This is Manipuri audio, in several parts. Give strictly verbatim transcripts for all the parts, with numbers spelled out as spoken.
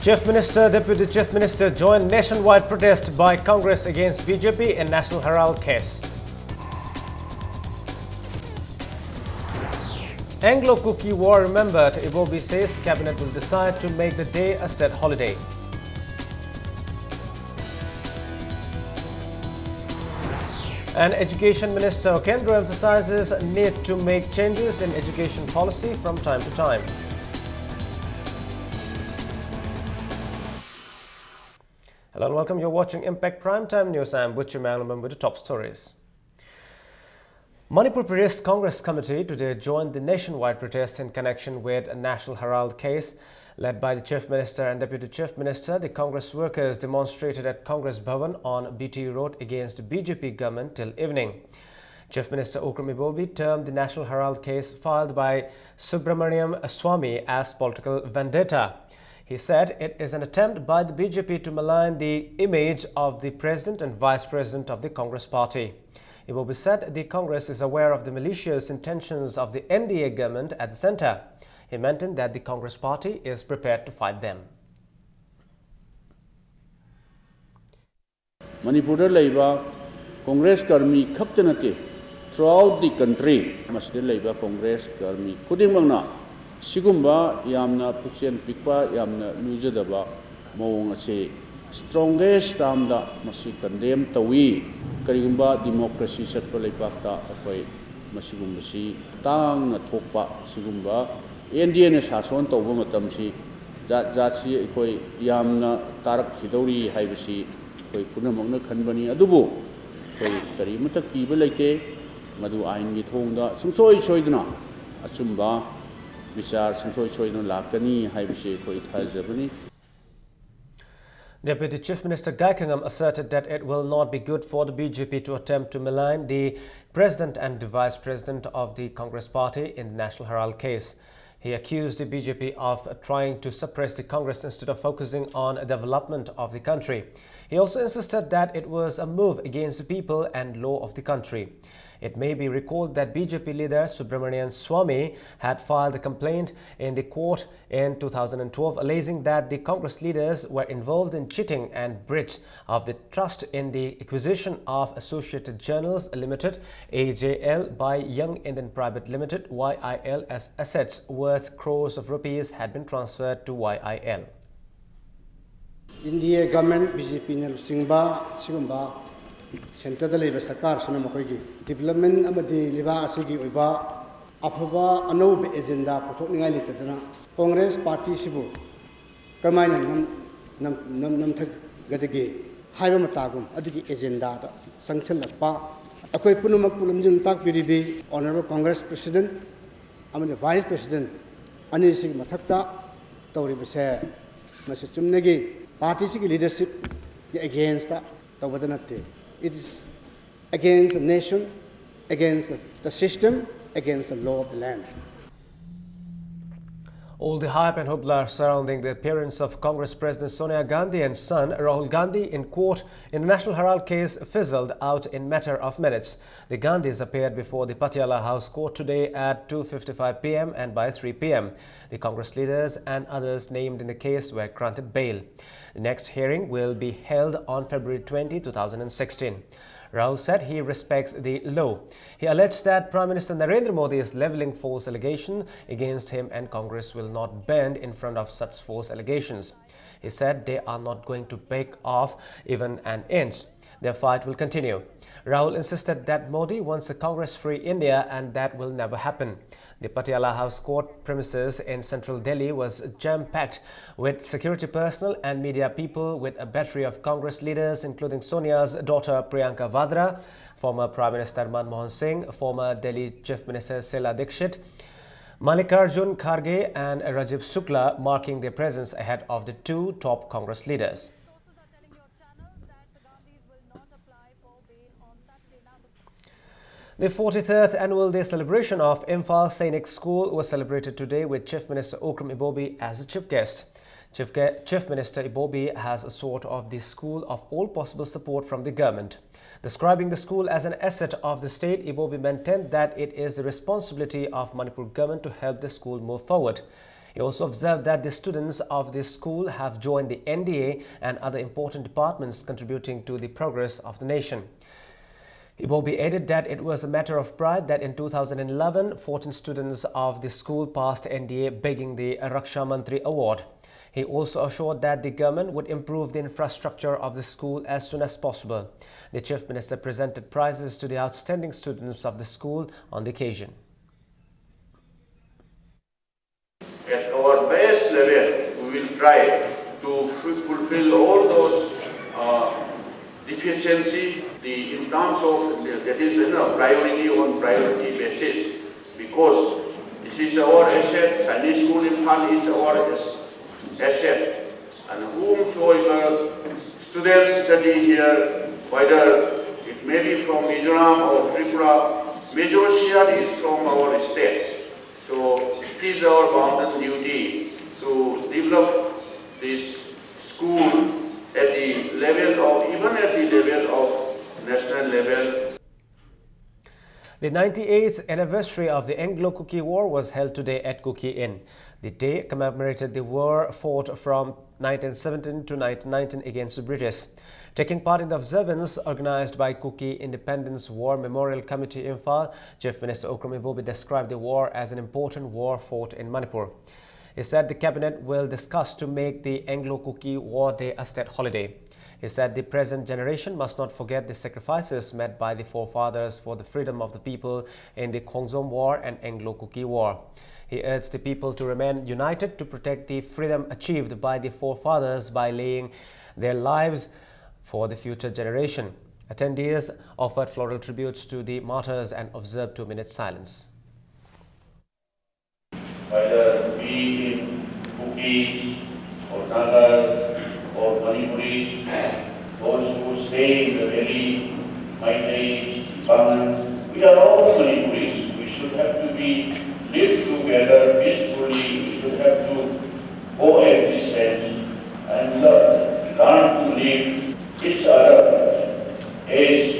Chief Minister, Deputy Chief Minister join nationwide protest by Congress against B J P in National Herald case. Anglo-Kuki War remembered, Ibobi says cabinet will decide to make the day a state holiday. And Education Minister Okendro emphasizes need to make changes in education policy from time to time. Hello and welcome. You're watching Impact Primetime News. I'm Butchie Manglambam with the top stories. Manipur Pradesh Congress Committee today joined the nationwide protest in connection with a National Herald case. Led by the Chief Minister and Deputy Chief Minister, the Congress workers demonstrated at Congress Bhavan on B T Road against B J P government till evening. Chief Minister Okram Ibobi termed the National Herald case filed by Subramaniam Swamy as political vendetta. He said it is an attempt by the B J P to malign the image of the president and vice president of the Congress party. Ibobi said the Congress is aware of the malicious intentions of the N D A government at the center. He maintained that the Congress party is prepared to fight them. ꯃꯅꯤꯄꯨꯔꯗ ꯂꯩꯕ ꯀꯣꯡꯒ꯭ꯔꯦꯁ ꯀꯔꯃꯤ ꯈꯛꯇ ꯅꯠꯇꯦ, throughout the country ꯃꯁꯤꯗ ꯂꯩꯕ ꯀꯣꯡꯒ꯭ꯔꯦꯁ ꯀꯔꯃꯤ ꯈꯨꯗꯤꯡꯃꯛꯅ ꯁꯤꯒꯨꯝꯕ ꯌꯥꯝꯅ ꯄꯨꯛꯆꯦꯜ ꯄꯤꯛꯄ, ꯌꯥꯝꯅ ꯂꯨꯖꯗꯕ ꯃꯑꯣꯡ ꯑꯁꯤ strongest termꯗ ꯃꯁꯤ condemn ꯇꯧꯏ꯫ ꯀꯔꯤꯒꯨꯝꯕ democracy ꯆꯠꯄ ꯂꯩꯕꯥꯛꯇ ꯑꯩꯈꯣꯏ ꯃꯁꯤꯒꯨꯝꯕꯁꯤ ꯇꯥꯡꯅ ꯊꯣꯛꯄ, ꯁꯤꯒꯨꯝꯕ N D Aꯅ ꯁꯥꯁꯣꯟ ꯇꯧꯕ ꯃꯇꯝꯁꯤ ꯖꯥꯠ ꯖꯥꯠꯁꯤ ꯑꯩꯈꯣꯏ ꯌꯥꯝꯅ ꯇꯥꯔꯛꯈꯤꯗꯧꯔꯤ ꯍꯥꯏꯕꯁꯤ ꯑꯩꯈꯣꯏ ꯄꯨꯝꯅꯃꯛꯅ ꯈꯟꯕꯅꯤ꯫ ꯑꯗꯨꯕꯨ ꯑꯩꯈꯣꯏ ꯀꯔꯤꯃꯠꯇ ꯀꯤꯕ ꯂꯩꯇꯦ꯫ ꯃꯗꯨ ꯑꯥꯏꯟꯒꯤ ꯊꯣꯡꯗ ꯁꯨꯡꯁꯣꯏ ꯁꯣꯏꯗꯅ ꯑꯆꯨꯝꯕ ꯕꯤꯆꯥꯔ ꯁꯨꯡꯁꯣꯏ ꯁꯣꯏꯗꯅ ꯂꯥꯛꯀꯅꯤ ꯍꯥꯏꯕꯁꯤ ꯑꯩꯈꯣꯏ ꯊꯥꯖꯕꯅꯤ꯫ Deputy Chief Minister Gai Khangam asserted that it will not be good for the B J P to attempt to malign the president and the vice president of the Congress party in the National Herald case. He accused the B J P of trying to suppress the Congress instead of focusing on development of the country. He also insisted that it was a move against the people and law of the country. It may be recalled that B J P leader Subramanian Swamy had filed a complaint in the court in two thousand twelve, alleging that the Congress leaders were involved in cheating and breach of the trust in the acquisition of Associated Journals Limited, A J L, by Young Indian Private Limited, Y I L, as assets worth crores of rupees had been transferred to Y I L. India government, B J P ꯅ ꯂꯨꯆꯤꯡꯕ ꯁꯤꯒꯨꯝꯕ centre ꯗ ꯂꯩꯕ ꯁꯔꯀꯥꯔꯁꯤꯅ ꯃꯈꯣꯏꯒꯤ development ꯑꯃꯗꯤ ꯂꯩꯕꯥꯛ ꯑꯁꯤꯒꯤ ꯑꯣꯏꯕ ꯑꯐꯕ ꯑꯅꯧꯕ agenda ꯄꯨꯊꯣꯛꯅꯤꯡꯉꯥꯏ ꯂꯩꯇꯗꯅ Congress party ꯁꯤꯕꯨ ꯀꯔꯝꯍꯥꯏꯅ ꯅꯝ- ꯅꯝ- ꯅꯝ- ꯅꯝꯊꯒꯗꯒꯦ ꯍꯥꯏꯕ ꯃꯇꯥꯒꯨꯝ ꯑꯗꯨꯒꯤ agenda ꯗ ꯆꯪꯁꯤꯜꯂꯛꯄ ꯑꯩꯈꯣꯏ ꯄꯨꯝꯅꯃꯛꯄꯨ ꯂꯝꯖꯤꯡ ꯇꯥꯛꯄꯤꯔꯤꯕꯤ Honourable Congress President ꯑꯃꯗꯤ Vice President ꯑꯅꯤꯁꯤꯒꯤ ꯃꯊꯛꯇ ꯇꯧꯔꯤꯕꯁꯦ ꯃꯁꯤ ꯆꯨꯝꯅꯒꯤ party ꯁꯤꯒꯤ leadership ꯀꯤ against ꯇ ꯇꯧꯕꯗ ꯅꯠꯇꯦ꯫ It is against the nation, against the system, against the law of the land. All the hype and hoopla surrounding the appearance of Congress President Sonia Gandhi and son Rahul Gandhi in court in the National Herald case fizzled out in matter of minutes. The Gandhis appeared before the Patiala House Court today at two fifty-five p m and by three p m, the Congress leaders and others named in the case were granted bail. The next hearing will be held on February twenty, two thousand sixteen. Rahul said he respects the law. He alleged that Prime Minister Narendra Modi is levelling false allegation against him and Congress will not bend in front of such false allegations. He said they are not going to back off even an inch. Their fight will continue. Rahul insisted that Modi wants a Congress-free India and that will never happen. The Patiala House Court premises in central Delhi was jam-packed with security personnel and media people, with a battery of Congress leaders, including Sonia's daughter Priyanka Vadra, former Prime Minister Manmohan Singh, former Delhi Chief Minister Sheila Dikshit, Mallikarjun Kharge and Rajiv Shukla marking their presence ahead of the two top Congress leaders. Sources are telling your channel that the Gandhis will not apply for bail on Saturday. Now, the The forty-third annual day celebration of Imphal Sainik School was celebrated today with Chief Minister Okram Ibobi as the chief guest. Chief, Gue- Chief Minister Ibobi has assured of the school of all possible support from the government. Describing the school as an asset of the state, Ibobi maintained that it is the responsibility of Manipur government to help the school move forward. He also observed that the students of this school have joined the N D A and other important departments contributing to the progress of the nation. Ibobi added that it was a matter of pride that in two thousand eleven, fourteen students of the school passed N D A begging the Raksha Mantri Award. He also assured that the government would improve the infrastructure of the school as soon as possible. The Chief Minister presented prizes to the outstanding students of the school on the occasion. At our best level, we will try to fulfill all those uh, deficiency the, in terms of that is you know, priority on priority basis, because this is our asset, Sunday school in Imphal is our asset, and whomsoever students study here, whether it may be from Mizoram or Tripura, major share is from our states. So it is our bounden duty to develop this school at the level of, even at the level of national level. The ninety-eighth anniversary of the Anglo-Kuki War was held today at Kuki Inn. The day commemorated the war fought from nineteen seventeen to nineteen nineteen against the British. Taking part in the observance organized by Kuki Independence War Memorial Committee Imphal, Chief Minister Okram Ibobi described the war as an important war fought in Manipur. He said the cabinet will discuss to make the Anglo-Kuki War Day a state holiday. He said the present generation must not forget the sacrifices made by the forefathers for the freedom of the people in the Khongjom War and Anglo-Kuki War. He urged the people to remain united to protect the freedom achieved by the forefathers by laying their lives for the future generation. Attendees offered floral tributes to the martyrs and observed two minutes silence. Whether be in Kukis or Nagas or Manipuris, those who stay in the valley, Meiteis, Pangan, we are all Manipuris. We should have to be live together peacefully. We should have to coexistence and learn, learn to live each other as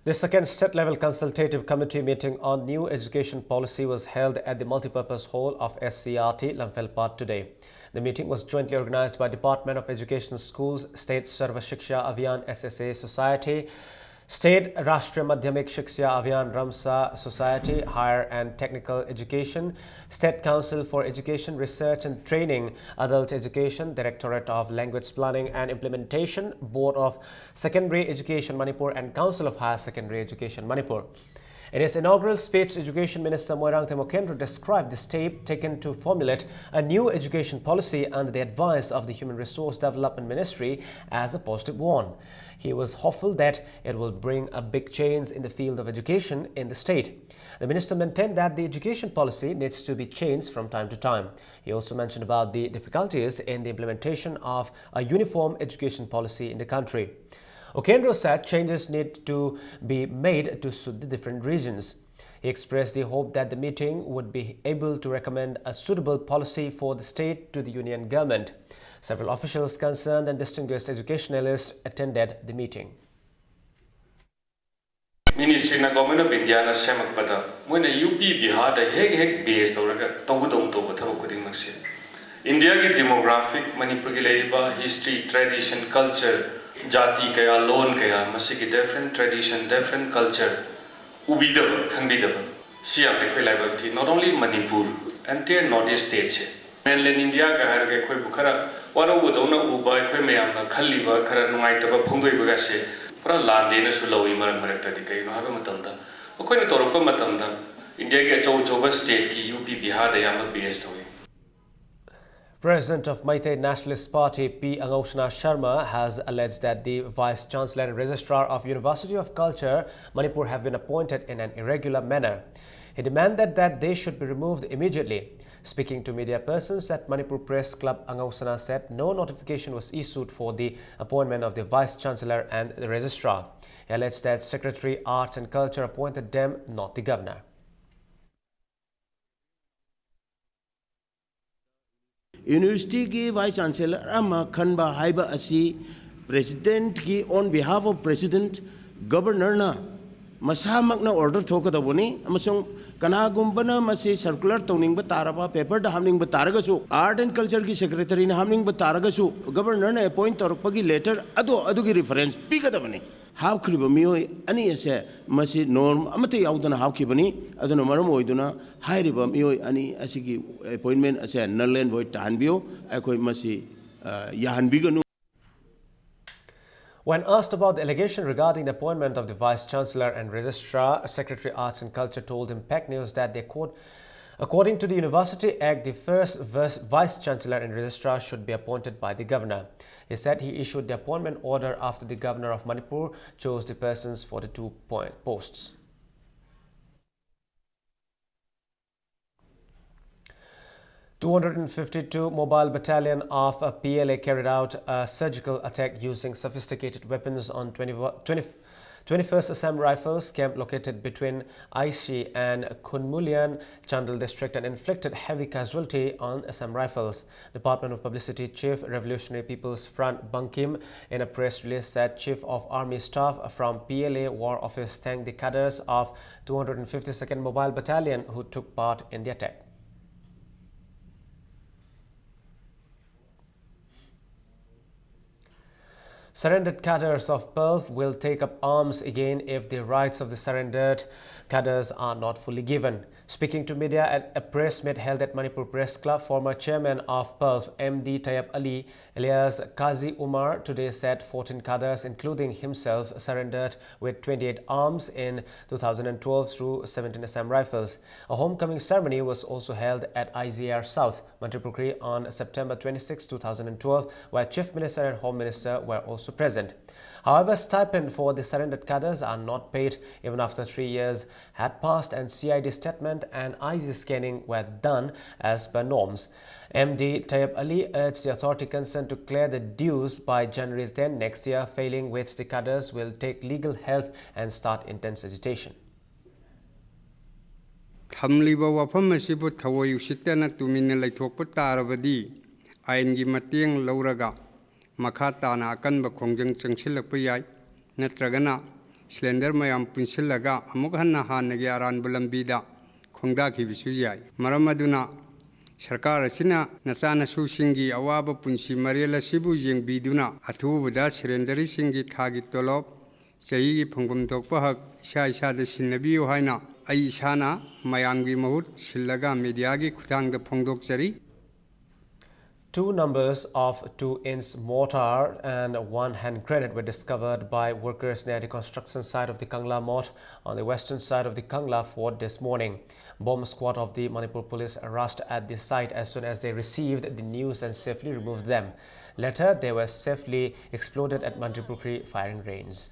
The second state-level consultative committee meeting on new education policy was held at the multipurpose hall of S C R T Lamphel Park today. The meeting was jointly organized by Department of Education Schools, State Sarva Shiksha Abhiyan S S A Society, State Rashtriya Madhyamik Shiksha Abhiyan Ramsa Society, Higher and Technical Education, State Council for Education, Research and Training, Adult Education, Directorate of Language Planning and Implementation, Board of Secondary Education Manipur and Council of Higher Secondary Education Manipur. In his inaugural speech, Education Minister Moirangthem Okendro described the step taken to formulate a new education policy under the advice of the Human Resource Development Ministry as a positive one. He was hopeful that it will bring a big change in the field of education in the state. The minister maintained that the education policy needs to be changed from time to time. He also mentioned about the difficulties in the implementation of a uniform education policy in the country. Okendro said changes need to be made to suit the different regions. He expressed the hope that the meeting would be able to recommend a suitable policy for the state to the union government. Several officials concerned and distinguished educationalists attended the meeting. Ministry-ꯅ Government of India-ꯅ ꯁꯦꯝꯃꯛꯄꯗ ꯃꯣꯏꯅ ꯌꯨ ꯄꯤ ꯕꯤꯍꯥꯔꯗ ꯍꯦꯛ ꯍꯦꯛ base ꯇꯧꯔꯒ ꯇꯧꯕꯗꯧꯅ ꯇꯧꯕ ꯊꯕꯛ ꯈꯨꯗꯤꯡꯃꯛꯁꯦ꯫ ꯏꯟꯗꯤꯌꯥꯒꯤ demographic, ꯃꯅꯤꯄꯨꯔꯒꯤ ꯂꯩꯔꯤꯕ history, tradition, culture, ꯖꯥꯇꯤ ꯀꯌꯥ, ꯂꯣꯟ ꯀꯌꯥ, ꯃꯁꯤꯒꯤ different tradition, different culture ꯎꯕꯤꯗꯕ, ꯈꯪꯕꯤꯗꯕ, ꯁꯤ ꯌꯥꯝꯅ ꯑꯩꯈꯣꯏ ꯂꯥꯏꯕꯛ ꯊꯤ꯫ Not only Manipur, entire North East state-ꯁꯦ꯫ Mainland India-ꯒ ꯍꯥꯏꯔꯒ ꯑꯩꯈꯣꯏꯕꯨ ꯈꯔ ꯋꯥꯔꯧꯕꯗꯧꯅ ꯎꯕ, ꯑꯩꯈꯣꯏ ꯃꯌꯥꯝꯅ ꯈꯜꯂꯤꯕ, ꯈꯔ ꯅꯨꯡꯉꯥꯏꯇꯕ ꯐꯣꯡꯗꯣꯛꯏꯕꯒꯁꯦ ꯄꯨꯔꯥ ꯂꯥꯟꯗꯦꯅꯁꯨ ꯂꯧꯏ꯫ ꯃꯔꯝ ꯃꯔꯛꯇꯗꯤ ꯀꯩꯒꯤꯅꯣ ꯍꯥꯏꯕ ꯃꯇꯝꯗ, ꯑꯩꯈꯣꯏꯅ ꯇꯧꯔꯛꯄ ꯃꯇꯝꯗ ꯏꯟꯗꯤꯌꯥꯒꯤ ꯑꯆꯧ ꯑꯆꯧꯕ state-ꯀꯤ ꯌꯨ ꯄꯤ ꯕꯤꯍꯥꯔꯗ ꯑꯌꯥꯝꯕ base ꯇꯧꯏ꯫ President of Meitei Nationalist Party, P Angausana Sharma, has alleged that the Vice Chancellor and Registrar of University of Culture, Manipur, have been appointed in an irregular manner. He demanded that they should be removed immediately. Speaking to media persons at Manipur Press Club, Angausana said no notification was issued for the appointment of the Vice Chancellor and the Registrar. He alleged that Secretary Arts and Culture appointed them, not the governor. University-ꯒꯤ Vice Chancellor ꯑꯃ ꯈꯟꯕ ꯍꯥꯏꯕ ꯑꯁꯤ President-ꯀꯤ on behalf of President, Governor-ꯅ ꯃꯁꯥꯃꯛꯅ ꯑꯣꯔꯗꯔ ꯊꯣꯛꯀꯗꯧꯕꯅꯤ꯫ ꯑꯃꯁꯨꯡ ꯀꯅꯥꯒꯨꯝꯕꯅ ꯃꯁꯤ ꯁꯔꯀꯨꯂꯔ ꯇꯧꯅꯤꯡꯕ ꯇꯥꯔꯕ, ꯄꯦꯄꯔꯗ ꯍꯥꯞꯅꯤꯡꯕ ꯇꯥꯔꯒꯁꯨ, ꯑꯥꯔꯠ ꯑꯦꯟ ꯀꯜꯆꯔꯒꯤ ꯁꯦꯀ꯭ꯔꯦꯇꯔꯤꯅ ꯍꯥꯞꯅꯤꯡꯕ ꯇꯥꯔꯒꯁꯨ, ꯒꯕꯔꯅꯔꯅ ꯑꯦꯄꯣꯏꯟ ꯇꯧꯔꯛꯄꯒꯤ ꯂꯦꯇꯔ ꯑꯗꯣ, ꯑꯗꯨꯒꯤ ꯔꯤꯐꯔꯦꯟꯁ ꯄꯤꯒꯗꯕꯅꯤ꯫ ꯍꯥꯞꯈ꯭ꯔꯤꯕ ꯃꯤꯑꯣꯏ ꯑꯅꯤ ꯑꯁꯦ ꯃꯁꯤ ꯅꯣꯔꯝ ꯑꯃꯠꯇ ꯌꯥꯎꯗꯅ ꯍꯥꯞꯈꯤꯕꯅꯤ꯫ ꯑꯗꯨꯅ ꯃꯔꯝ ꯑꯣꯏꯗꯨꯅ ꯍꯥꯏꯔꯤꯕ ꯃꯤꯑꯣꯏ ꯑꯅꯤ ꯑꯁꯤꯒꯤ ꯑꯦꯄꯣꯏꯟꯃꯦꯟ ꯑꯁꯦ ꯅꯜ ꯑꯦꯟ ꯚꯣꯏꯗ ꯇꯥꯍꯟꯕꯤꯌꯨ꯫ ꯑꯩꯈꯣꯏ ꯃꯁꯤ, ꯑ, ꯌꯥꯍꯟꯕꯤꯒꯅꯨ꯫ When asked about the allegation regarding the appointment of the Vice Chancellor and Registrar, Secretary Arts and Culture told Impact News that they quote, "According to the University Act, the first Vice Chancellor and Registrar should be appointed by the Governor." He said he issued the appointment order after the Governor of Manipur chose the persons for the two points. Two hundred fifty-two Mobile Battalion of P L A carried out a surgical attack using sophisticated weapons on twenty, twenty, twenty-first Assam Rifles camp located between Aishi and Khunmulian, Chandel district, and inflicted heavy casualty on Assam Rifles. Department of Publicity Chief Revolutionary People's Front Bankim, in a press release, said Chief of Army Staff from P L A War Office thanked the cadres of two hundred fifty-second Mobile Battalion who took part in the attack. Surrendered cadres of PULF will take up arms again if the rights of the surrendered cadres are not fully given. Speaking to media at a press meet held at Manipur Press Club, former chairman of PULF, M D Tayyab Ali, alias Kazi Umar, today said fourteen cadres, including himself, surrendered with twenty-eight arms in two thousand twelve through seventeen Assam Rifles. A homecoming ceremony was also held at I G R South, Mantripukhri on September twenty-six, two thousand twelve, where Chief Minister and Home Minister were also present. However, stipend for the surrendered cadres are not paid even after three years had passed and C I D statement and I G scanning were done as per norms. M D Tayyab Ali urged the authority concerned to clear the dues by January ten next year, failing which the cadres will take legal help and start intense agitation. ꯊꯝꯂꯤꯕ ꯋꯥꯐꯝ ꯑꯁꯤꯕꯨ ꯊꯑꯣꯏ ꯎꯁꯤꯠꯇꯅ ꯇꯨꯃꯤꯟꯅ ꯂꯩꯊꯣꯛꯄ ꯇꯥꯔꯕꯗꯤ ꯑꯥꯏꯟꯒꯤ ꯃꯇꯦꯡ ꯂꯧꯔꯒ ꯃꯈꯥ ꯇꯥꯅ ꯑꯀꯟꯕ ꯈꯣꯡꯖꯪ ꯆꯪꯁꯤꯜꯂꯛꯄ ꯌꯥꯏ, ꯅꯠꯇ꯭ꯔꯒꯅ ꯁꯤꯂꯤꯟꯗꯔ ꯃꯌꯥꯝ ꯄꯨꯟꯁꯤꯜꯂꯒ ꯑꯃꯨꯛ ꯍꯟꯅ ꯍꯥꯟꯅꯒꯤ ꯑꯔꯥꯟꯕ ꯂꯝꯕꯤꯗ ꯈꯣꯡꯗꯥꯈꯤꯕꯁꯨ ꯌꯥꯏ꯫ ꯃꯔꯝ ꯑꯗꯨꯅ ꯁꯔꯀꯥꯔ ꯑꯁꯤꯅ ꯅꯆꯥꯅꯁꯨꯁꯤꯡꯒꯤ ꯑꯋꯥꯕ ꯄꯨꯟꯁꯤ ꯃꯔꯦꯜ ꯑꯁꯤꯕꯨ ꯌꯦꯡꯕꯤꯗꯨꯅ ꯑꯊꯨꯕꯗ ꯁꯤꯂꯤꯟꯗꯔꯁꯤꯡꯒꯤ ꯊꯥꯒꯤ ꯇꯣꯂꯣꯞ, ꯆꯍꯤꯒꯤ ꯐꯪꯐꯝ ꯊꯣꯛꯄ ꯍꯛ ꯏꯁꯥ ꯏꯁꯥꯗ ꯁꯤꯟꯅꯕꯤꯌꯨ ꯍꯥꯏꯅ ꯑꯩ ꯏꯁꯥꯅ ꯃꯌꯥꯝꯒꯤ ꯃꯍꯨꯠ ꯁꯤꯜꯂꯒ ꯃꯤꯗꯤꯌꯥꯒꯤ ꯈꯨꯠꯊꯥꯡꯗ ꯐꯣꯡꯗꯣꯛꯆꯔꯤ꯫ Two numbers of two-inch mortar and one hand grenade were discovered by workers near the construction site of the Kangla Mot on the western side of the Kangla Fort this morning. Bomb squad of the Manipur Police rushed at the site as soon as they received the news and safely removed them. Later, they were safely exploded at Mantripukhri firing range.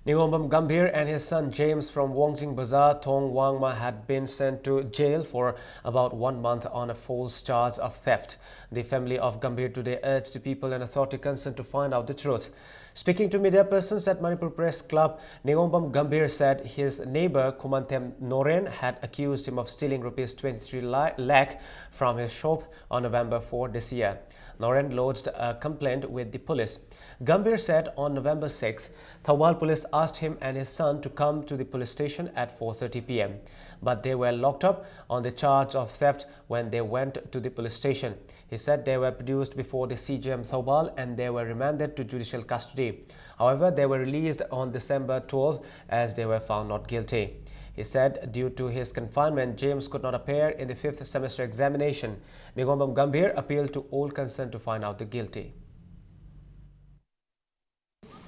Nighombam Gambhir and his son James from Wangjing Bazar, Thong Wangma, had been sent to jail for about one month on a false charge of theft. The family of Gambhir today urged the people and authority concerned to find out the truth. Speaking to media persons at Manipur Press Club, Nighombam Gambhir said his neighbor Khumantem Noren had accused him of stealing rupees twenty-three la- lakh from his shop on November four this year. Noren lodged a complaint with the police. Gambhir said on November sixth, Thoubal police asked him and his son to come to the police station at four thirty p m, but they were locked up on the charge of theft when they went to the police station. He said they were produced before the C J M Thoubal and they were remanded to judicial custody. However, they were released on December twelfth as they were found not guilty. He said due to his confinement, James could not appear in the fifth semester examination. Nighombam Gambhir appealed to all concerned to find out the guilty.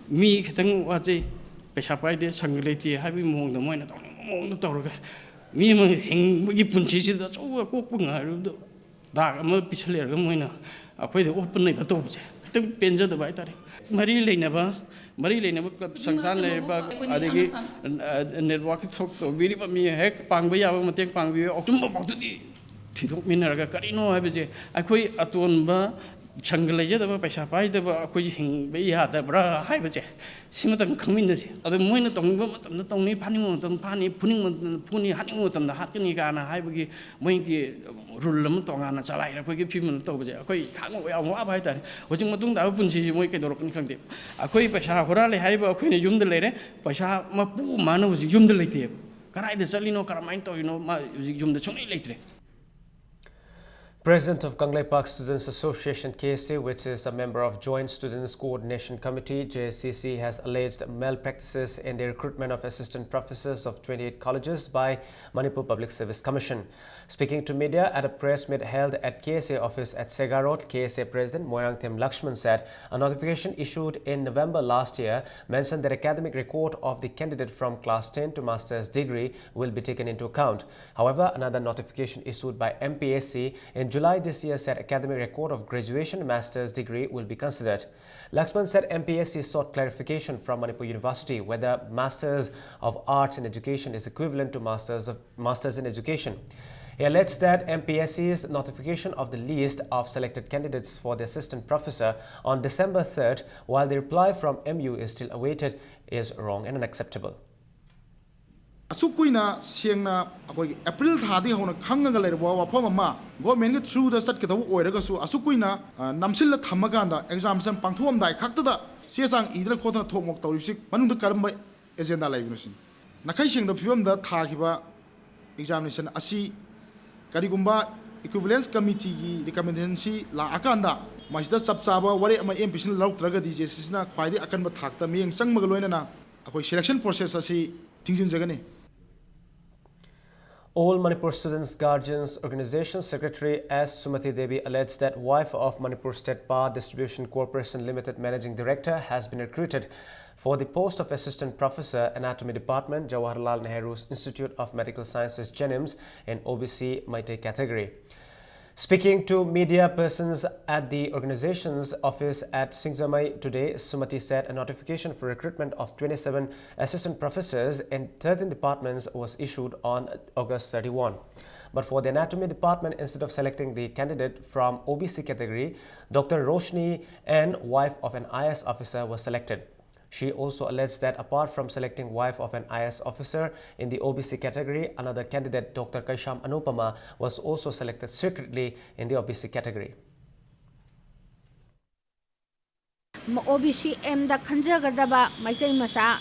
ꯃꯤ ꯈꯤꯇꯪ ꯋꯥꯠꯆꯩ, ꯄꯩꯁꯥ ꯄꯥꯏꯗꯦ, ꯁꯪꯒ ꯂꯩꯇꯦ ꯍꯥꯏꯕꯒꯤ ꯃꯑꯣꯡꯗ ꯃꯣꯏꯅ ꯇꯧꯅꯤꯡꯕ ꯃꯑꯣꯡꯗ ꯇꯧꯔꯒ ꯃꯤ ꯑꯃ ꯍꯤꯡꯕꯒꯤ ꯄꯨꯟꯁꯤꯁꯤꯗ ꯑꯆꯧꯕ ꯑꯀꯣꯛꯄ ꯉꯥꯏꯔꯨꯕꯗꯣ ꯗꯥꯛ ꯑꯃ ꯄꯤꯁꯜꯂꯦꯔꯒ ꯃꯣꯏꯅ ꯑꯩꯈꯣꯏꯗ ꯑꯣꯠꯄ ꯅꯩꯕ ꯇꯧꯕꯁꯦ ꯈꯤꯇꯪ ꯄꯦꯟꯖꯗꯕ ꯍꯥꯏꯇꯥꯔꯦ꯫ ꯃꯔꯤ ꯂꯩꯅꯕ ꯃꯔꯤ ꯂꯩꯅꯕ ꯀ꯭ꯂꯕ ꯁꯪꯁꯊꯥꯟ ꯂꯩꯔꯤꯕ ꯑꯗꯒꯤ ꯅꯦꯠꯋꯥꯛꯀꯤ ꯊꯕꯛ ꯇꯧꯕꯤꯔꯤꯕ ꯃꯤ ꯍꯦꯛ ꯄꯥꯡꯕ ꯌꯥꯕ ꯃꯇꯦꯡ ꯄꯥꯡꯕꯤꯌꯨ꯫ ꯑꯆꯨꯝꯕ ꯄꯥꯎꯗꯨꯗꯤ ꯊꯤꯗꯣꯛꯃꯤꯟꯅꯔꯒ ꯀꯔꯤꯅꯣ ꯍꯥꯏꯕꯁꯦ ꯑꯩꯈꯣꯏ ꯑꯇꯣꯟꯕ ꯁꯪꯒ ꯂꯩꯖꯗꯕ, ꯄꯩꯁꯥ ꯄꯥꯏꯗꯕ ꯑꯩꯈꯣꯏꯁꯦ ꯍꯤꯡꯕ ꯌꯥꯗꯕ꯭ꯔꯥ ꯍꯥꯏꯕꯁꯦ ꯁꯤꯃꯇꯪ ꯈꯪꯃꯤꯟꯅꯁꯤ꯫ ꯑꯗꯨ ꯃꯣꯏꯅ ꯇꯧꯅꯤꯡꯕ ꯃꯇꯝꯗ ꯇꯧꯅꯤ, ꯐꯥꯅꯤꯡꯕ ꯃꯇꯝꯗ ꯐꯥꯅꯤ, ꯐꯨꯅꯤꯡꯕ ꯃꯇꯝꯗ ꯐꯨꯅꯤ, ꯍꯥꯠꯅꯤꯡꯕ ꯃꯇꯝꯗ ꯍꯥꯠꯀꯅꯤ ꯀꯥꯏꯅ ꯍꯥꯏꯕꯒꯤ ꯃꯣꯏꯒꯤ ꯔꯨꯜ ꯑꯃ ꯇꯣꯉꯥꯟꯅ ꯆꯂꯥꯏꯔꯛꯄꯒꯤ ꯐꯤꯕꯝ ꯑꯃ ꯇꯧꯕꯁꯦ ꯑꯩꯈꯣꯏ ꯈꯥꯡꯕ ꯌꯥꯝ ꯋꯥꯕ ꯍꯥꯏꯇꯥꯔꯦ꯫ ꯍꯧꯖꯤꯛ ꯃꯇꯨꯡ ꯇꯥꯕ ꯄꯨꯟꯁꯤꯁꯤ ꯃꯣꯏ ꯀꯩꯗꯧꯔꯛꯀꯅꯤ ꯈꯪꯗꯦ꯫ ꯑꯩꯈꯣꯏ ꯄꯩꯁꯥ ꯍꯨꯔꯥꯜꯂꯦ ꯍꯥꯏꯔꯤꯕ ꯑꯩꯈꯣꯏꯅ ꯌꯨꯝꯗ ꯂꯩꯔꯦ, ꯄꯩꯁꯥ ꯃꯄꯨ ꯃꯥꯅ ꯍꯧꯖꯤꯛ ꯌꯨꯝꯗ ꯂꯩꯇꯦꯕ꯫ ꯀꯗꯥꯏꯗ ꯆꯠꯂꯤꯅꯣ, ꯀꯔꯝꯍꯥꯏꯅ ꯇꯧꯔꯤꯅꯣ, ꯃꯥ ꯍꯧꯖꯤꯛ ꯌꯨꯝꯗ ꯁꯨꯡꯂꯩ ꯂꯩꯇ꯭ꯔꯦ꯫ President of Kangleipak Students Association, K S A, which is a member of Joint Students Coordination Committee, J S C C, has alleged malpractices in the recruitment of assistant professors of twenty-eight colleges by Manipur Public Service Commission. Speaking to media at a press meet held at K S A office at Sega Road, K S A President Moirangthem Lakshman said a notification issued in November last year mentioned that academic record of the candidate from class ten to master's degree will be taken into account. However, another notification issued by M P S C in July this year said academic record of graduation master's degree will be considered. Lakshman said M P S C sought clarification from Manipur University whether Masters of Arts in Education is equivalent to Masters of Masters in Education. He alleged that M P S C's notification of the list of selected candidates for the assistant professor on December third, while the reply from M U is still awaited, is wrong and unacceptable. ꯑꯁꯨꯛ ꯀꯨꯏꯅ ꯁꯦꯡꯅ ꯑꯩꯈꯣꯏꯒꯤ ꯑꯦꯄ꯭ꯔꯤꯜ ꯊꯥꯗꯒꯤ ꯍꯧꯅ ꯈꯪꯉꯒ ꯂꯩꯔꯕ ꯋꯥꯐꯝ ꯑꯃ ꯒꯣꯔꯃꯦꯟꯒꯤ ꯊ꯭ꯔꯨꯗ ꯆꯠꯀꯗꯧꯕ ꯑꯣꯏꯔꯒꯁꯨ ꯑꯁꯨꯛ ꯀꯨꯏꯅ ꯅꯝꯁꯤꯜꯂ ꯊꯝꯃꯀꯥꯟꯗ ꯑꯦꯛꯖꯥꯝꯁꯟ ꯄꯥꯡꯊꯣꯛꯑꯝꯗꯥꯏ ꯈꯛꯇꯗ ꯆꯦ ꯆꯥꯡ ꯏꯗꯅ ꯈꯣꯠꯇꯅ ꯊꯣꯛ ꯃꯣꯛ ꯇꯧꯔꯤꯕꯁꯤ ꯃꯅꯨꯡꯗ ꯀꯔꯝꯕ ꯑꯦꯖꯦꯟꯗꯥ ꯂꯩꯕꯅꯣ ꯁꯤꯅꯤ꯫ ꯅꯥꯈꯩ ꯁꯦꯡꯗꯕ ꯐꯤꯕꯝꯗ ꯊꯥꯈꯤꯕ ꯑꯦꯛꯖꯥꯃꯤꯅꯦꯁꯟ ꯑꯁꯤ ꯀꯔꯤꯒꯨꯝꯕ ꯏꯀ꯭ꯋꯤꯚꯤꯂꯦꯟꯁ ꯀꯃꯤꯇꯤꯒꯤ ꯔꯤꯀꯃꯦꯟꯗꯦꯁꯟꯁꯤ ꯂꯥꯛꯑꯀꯥꯟꯗ ꯃꯁꯤꯗ ꯆꯞ ꯆꯥꯕ ꯋꯥꯔꯦꯞ ꯑꯃ ꯑꯦꯝ ꯄꯤꯁꯤꯅ ꯂꯧꯔꯛꯇ꯭ꯔꯒꯗꯤ ꯖꯦ ꯁꯤꯁꯤꯅ ꯈ꯭ꯋꯥꯏꯗꯒꯤ ꯑꯀꯟꯕ ꯊꯥꯛꯇ ꯃꯤꯠꯌꯦꯡ ꯆꯪꯕꯒ ꯂꯣꯏꯅꯅ ꯑꯩꯈꯣꯏ ꯁꯦꯂꯦꯛꯁꯟ ꯄ꯭ꯔꯣꯁꯦꯁ ꯑꯁꯤ ꯊꯤꯡꯖꯤꯟꯖꯒꯅꯤ꯫ All Manipur Students Guardians Organization Secretary S Sumati Devi alleged that wife of Manipur State Power Distribution Corporation Limited Managing Director has been recruited for the post of Assistant Professor, Anatomy Department, Jawaharlal Nehru's Institute of Medical Sciences, JNIMS, in O B C Meitei category. Speaking to media persons at the organization's office at Singjamei today, Sumati said a notification for recruitment of twenty-seven assistant professors in thirteen departments was issued on August thirty-one. But for the anatomy department, instead of selecting the candidate from O B C category, Doctor Roshni N, wife of an I A S officer, was selected. She also alleged that apart from selecting wife of an I A S officer in the O B C category, another candidate, Doctor Kaisham Anupama, was also selected secretly in the O B C category. ꯑꯣ ꯕꯤ ꯁꯤ ꯑꯦꯝꯗ ꯈꯟꯖꯒꯗꯕ ꯃꯩꯇꯩ ꯃꯆꯥ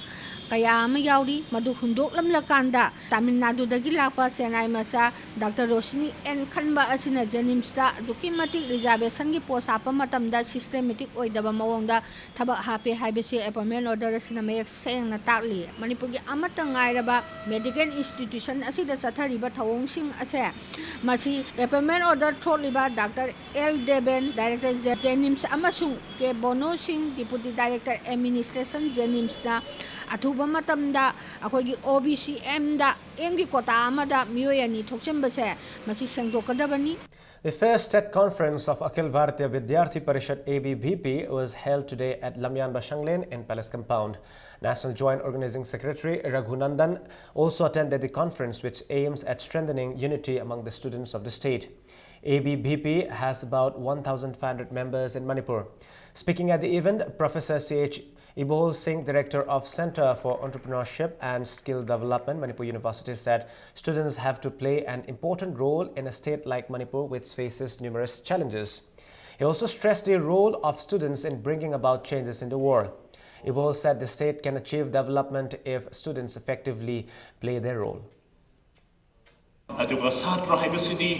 ꯀꯌꯥ ꯑꯃ ꯌꯥꯎꯔꯤ꯫ ꯃꯗꯨ ꯍꯨꯟꯗꯣꯛꯂꯝꯂꯀꯥꯟꯗ ꯇꯥꯃꯤꯜ ꯅꯥꯗꯨꯗꯒꯤ ꯂꯥꯛꯄ ꯆꯦꯟꯅꯥꯏ ꯃꯆꯥ ꯗꯥꯛꯇꯔ ꯔꯣꯁꯤꯅꯤ ꯑꯦꯟ ꯈꯟꯕ ꯑꯁꯤꯅ ꯖꯦꯅꯤꯝꯁꯇ ꯑꯗꯨꯛꯀꯤ ꯃꯇꯤꯛ ꯔꯤꯖꯥꯔꯕꯦꯁꯟꯒꯤ ꯄꯣꯁ ꯍꯥꯞꯄ ꯃꯇꯝꯗ ꯁꯤꯁꯇꯦꯃꯦꯇꯤꯛ ꯑꯣꯏꯗꯕ ꯃꯑꯣꯡꯗ ꯊꯕꯛ ꯍꯥꯞꯄꯦ ꯍꯥꯏꯕꯁꯤ ꯑꯦꯄꯣꯏꯟꯃꯦꯟ ꯑꯣꯔꯗꯔ ꯑꯁꯤꯅ ꯃꯌꯦꯛ ꯁꯦꯡꯅ ꯇꯥꯛꯂꯤ꯫ ꯃꯅꯤꯄꯨꯔꯒꯤ ꯑꯃꯠꯇ ꯉꯥꯏꯔꯕ ꯃꯦꯗꯤꯀꯦꯜ ꯏꯟꯁꯇꯤꯇ꯭ꯌꯨꯁꯟ ꯑꯁꯤꯗ ꯆꯠꯊꯔꯤꯕ ꯊꯧꯑꯣꯡꯁꯤꯡ ꯑꯁꯦ ꯃꯁꯤ ꯑꯦꯄꯣꯏꯟꯃꯦꯟ ꯑꯣꯔꯗꯔ ꯊꯣꯛꯂꯤꯕ doctor L Deben, director J-, ꯖꯦꯅꯤꯝꯁ, ꯑꯃꯁꯨꯡ ꯀꯦ ꯕꯣꯅꯣ ꯁꯤꯡ, ꯗꯤꯄꯨꯇꯤ ꯗꯥꯏꯔꯦꯛꯇꯔ ꯑꯦꯗꯃꯤꯅꯤꯁꯇ꯭ꯔꯦꯁꯟ, ꯖꯦꯅꯤꯝꯁꯇ ꯑꯊꯨꯕ ꯃꯇꯝꯗ ꯑꯩꯈꯣꯏꯒꯤ ꯑꯣ ꯕꯤ ꯁꯤ ꯑꯦꯝꯗ ꯑꯦꯝꯒꯤ ꯀꯣꯇꯥ ꯑꯃꯗ ꯃꯤꯑꯣꯏ ꯑꯅꯤ ꯊꯣꯛꯆꯟꯕꯁꯦ ꯃꯁꯤ ꯁꯦꯡꯗꯣꯛꯀꯗꯕꯅꯤ꯫ The first state conference of Akhil Bharatiya Vidyarthi Parishad, A B V P, was held today at Lamyan Bashanglen in Palace Compound. National Joint Organizing Secretary Raghu Nandan also attended the conference, which aims at strengthening unity among the students of the state. A B V P has about one thousand five hundred members in Manipur. Speaking at the event, Professor C H Ibol Singh, Director of Center for Entrepreneurship and Skill Development, Manipur University, said students have to play an important role in a state like Manipur, which faces numerous challenges. He also stressed the role of students in bringing about changes in the world. Ibol said the state can achieve development if students effectively play their role. ꯑꯗꯨꯒ ꯁꯥꯇ꯭ꯔ ꯍꯥꯏꯕꯁꯤꯗꯤ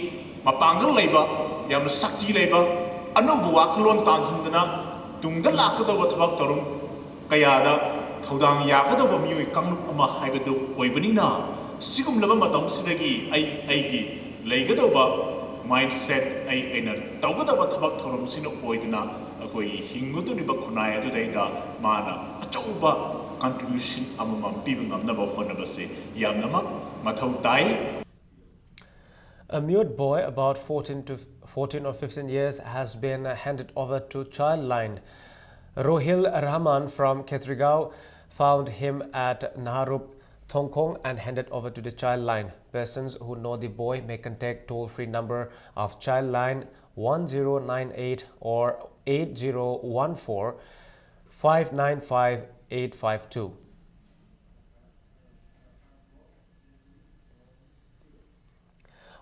ꯃꯄꯥꯡꯒꯜ ꯂꯩꯕ, ꯌꯥꯝꯅ ꯁꯛꯇꯤ ꯂꯩꯕ, ꯑꯅꯧꯕ ꯋꯥꯈꯜꯂꯣꯟ ꯇꯥꯟꯁꯤꯟꯗꯅ ꯇꯨꯡꯗ ꯂꯥꯛꯀꯗꯧꯕ ꯊꯕꯛ ꯊꯧꯔꯝ ꯀꯌꯥꯗ ꯊꯧꯗꯥꯡ ꯌꯥꯒꯗꯧꯕ ꯃꯤꯑꯣꯏ ꯀꯥꯡꯂꯨꯞ ꯑꯃ ꯍꯥꯏꯕꯗꯨ ꯑꯣꯏꯕꯅꯤꯅ, ꯁꯤꯒꯨꯝꯂꯕ ꯃꯇꯝꯁꯤꯗꯒꯤ ꯑꯩ ꯑꯩꯒꯤ ꯂꯩꯒꯗꯧꯕ mindset, ꯑꯩ ꯑꯩꯅ ꯇꯧꯒꯗꯕ ꯊꯕꯛ ꯊꯧꯔꯝꯁꯤꯅ ꯑꯣꯏꯗꯅ ꯑꯩꯈꯣꯏꯒꯤ ꯍꯤꯡꯒꯗꯧꯔꯤꯕ ꯈꯨꯟꯅꯥꯏ ꯑꯗꯨꯗꯩꯗ ꯃꯥꯅ ꯑꯆꯧꯕ contribution ꯑꯃꯃꯝ ꯄꯤꯕ ꯉꯝꯅꯕ ꯍꯣꯠꯅꯕꯁꯦ ꯌꯥꯝꯅꯃꯛ ꯃꯊꯧ ꯇꯥꯏ꯫ A mute boy about fourteen to fourteen or fifteen years has been handed over to Childline. Rohil Rahman from Khetrigao found him at Naharup Thongkhong and handed over to the Childline. Persons who know the boy may contact toll-free number of Childline one zero nine eight or eight zero one four five nine five eight five two.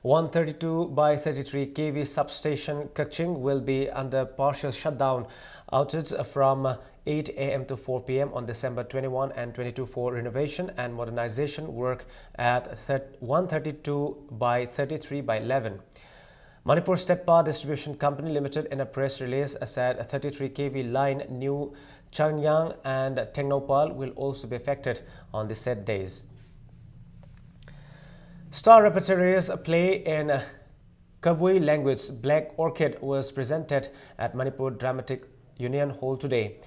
One thirty-two by thirty-three K V substation Kakching will be under partial shutdown outage from eight a m to four p m on December twenty-one and twenty-two for renovation and modernization work at thir-, one thirty-two by thirty-three by eleven. Manipur State Power Distribution Company Limited, in a press release, said a thirty-three K V line New Changyang and Tengnoupal will also be affected on the said days. Star Repertory's play in Kabui language, Black Orchid, was presented at Manipur Dramatic Union Hall today.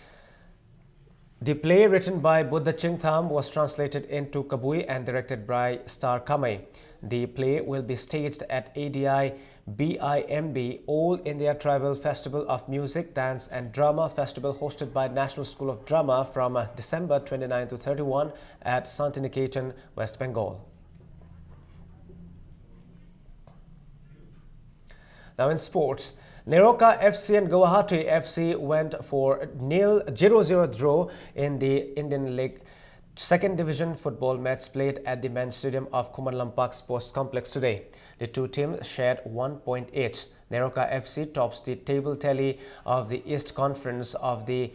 The play, written by Buddha Chingtham, was translated into Kabui and directed by Star Kamei. The play will be staged at A D I B I M B, All India Tribal Festival of Music, Dance and Drama Festival, hosted by National School of Drama, from, uh, December twenty-ninth to thirty-one at Santiniketan, West Bengal. Now in sports, Neroka F C and Guwahati F C went for nil, zero zero draw in the Indian League second division football match played at the main stadium of Khuman Lampak Sports Complex today. The two teams shared one point each. Neroka F C tops the table tally of the East Conference of the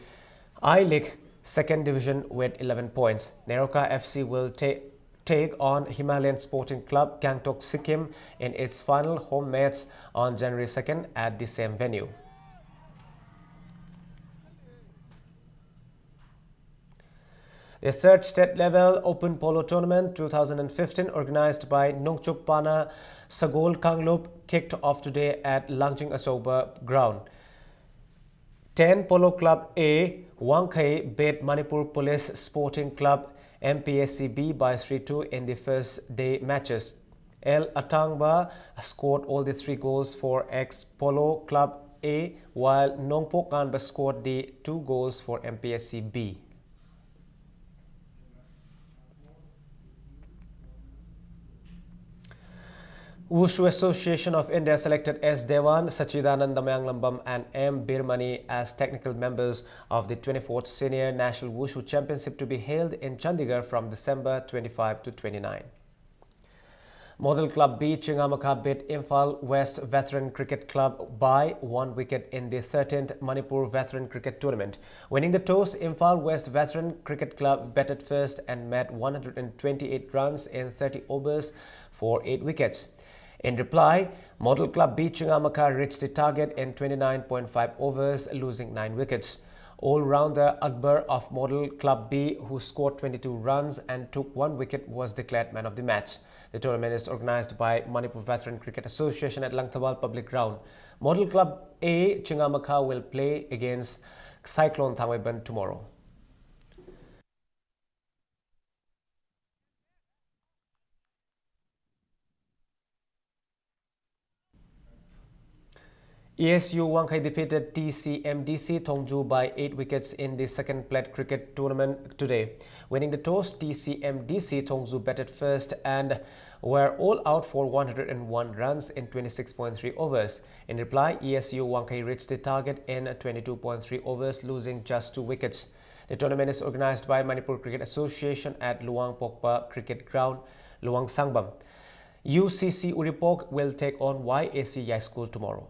I-League second division with eleven points. Neroka F C will ta-, take on Himalayan Sporting Club Gangtok, Sikkim in its final home match on January second at the same venue. The third state level Open Polo Tournament two thousand fifteen, organized by Nongchupana Sagol Kanglup, kicked off today at Langjing Asoba ground. Ten Polo Club A, Wangkhei beat Manipur Police Sporting Club, M P S C B, by three two in the first day matches. L Atangba scored all the three goals for ex Polo Club A, while Nongpo Kanba scored the two goals for M P S C B. Wushu Association of India selected S Dewan, Sachidanand Damayanglambam and M Birmani as technical members of the twenty-fourth Senior National Wushu Championship to be held in Chandigarh from December twenty-five to twenty-nine. Model Club B Chingamakha beat Imphal West Veteran Cricket Club by one wicket in the thirteenth Manipur Veteran Cricket Tournament. Winning the toss, Imphal West Veteran Cricket Club batted first and made one hundred twenty-eight runs in thirty overs for eight wickets. In reply, Model Club B Chingamakha reached the target in twenty-nine point five overs, losing nine wickets. All-rounder Akbar of Model Club B, who scored twenty-two runs and took one wicket, was declared man of the match. The tournament is organized by Manipur Veteran Cricket Association at Langthawal Public Ground. Model Club A Chingamakha will play against Cyclone Thangmeiban tomorrow. E S U Wangkhei defeated T C M D C Thongju by eight wickets in the second Plate Cricket Tournament today. Winning the toss, T C M D C Thongju batted first and were all out for one hundred one runs in twenty-six point three overs. In reply, E S U Wangkhei reached the target in twenty-two point three overs, losing just two wickets. The tournament is organized by Manipur Cricket Association at Luang Pokpa Cricket Ground, Luang Sangbam. U C C Uripok will take on Y A C Yaskul tomorrow.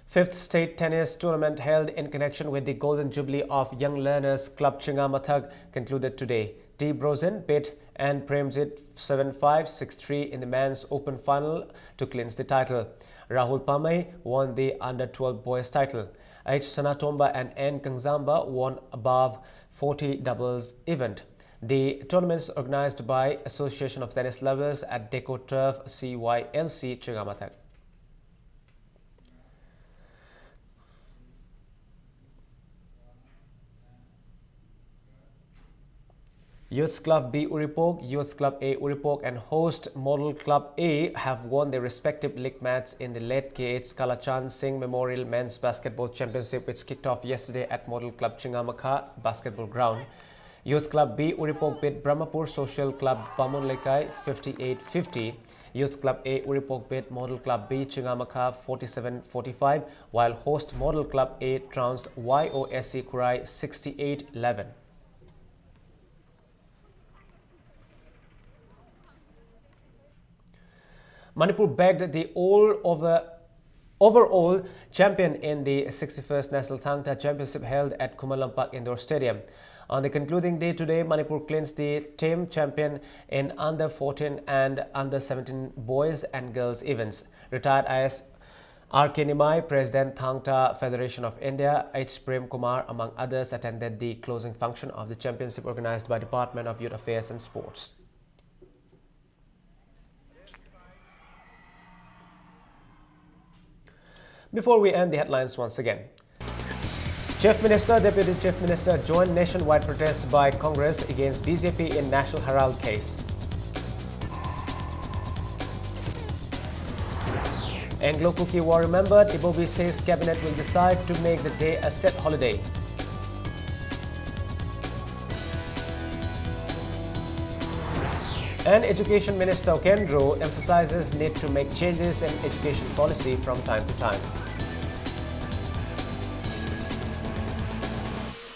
Fifth State Tennis Tournament held in connection with the Golden Jubilee of Young Learners Club Chingamathak concluded today. T Brozen beat N Premjit seven five, six three in the men's open final to clinch the title. Rahul Pamei won the under twelve boys title. H Sanatomba and N Kangzamba won above forty doubles event. The tournament is organized by Association of Tennis Lovers at Deco Turf C Y L C Chingamathak. Youth Club B Uripok, Youth Club A Uripok, and host Model Club A have won their respective league match in the late K H Kalachan Singh Memorial Men's Basketball Championship, which kicked off yesterday at Model Club Chingamakha Basketball Ground. Youth Club B Uripok beat Brahmapur Social Club Bamun Lekai fifty-eight fifty. Youth Club A Uripok beat Model Club B Chingamakha forty-seven forty-five, while host Model Club A trounced Y O S C Khurai sixty-eight eleven. Manipur bagged the all over, overall champion in the sixty-first National Thangta Championship held at Khuman Lampak Indoor Stadium. On the concluding day today, Manipur clinched the team champion in under fourteen and under seventeen boys and girls events. Retired I S R K Nimai, President, Thangta Federation of India, H Prem Kumar, among others, attended the closing function of the championship organized by Department of Youth Affairs and Sports. Before we end, the headlines once again. Chief Minister, Deputy Chief Minister joined nationwide protest by Congress against B J P in National Haral case. Anglo-Kuki War remembered, Ibobi says cabinet will decide to make the day a state holiday. And Education Minister Okendro emphasizes need to make changes in education policy from time to time.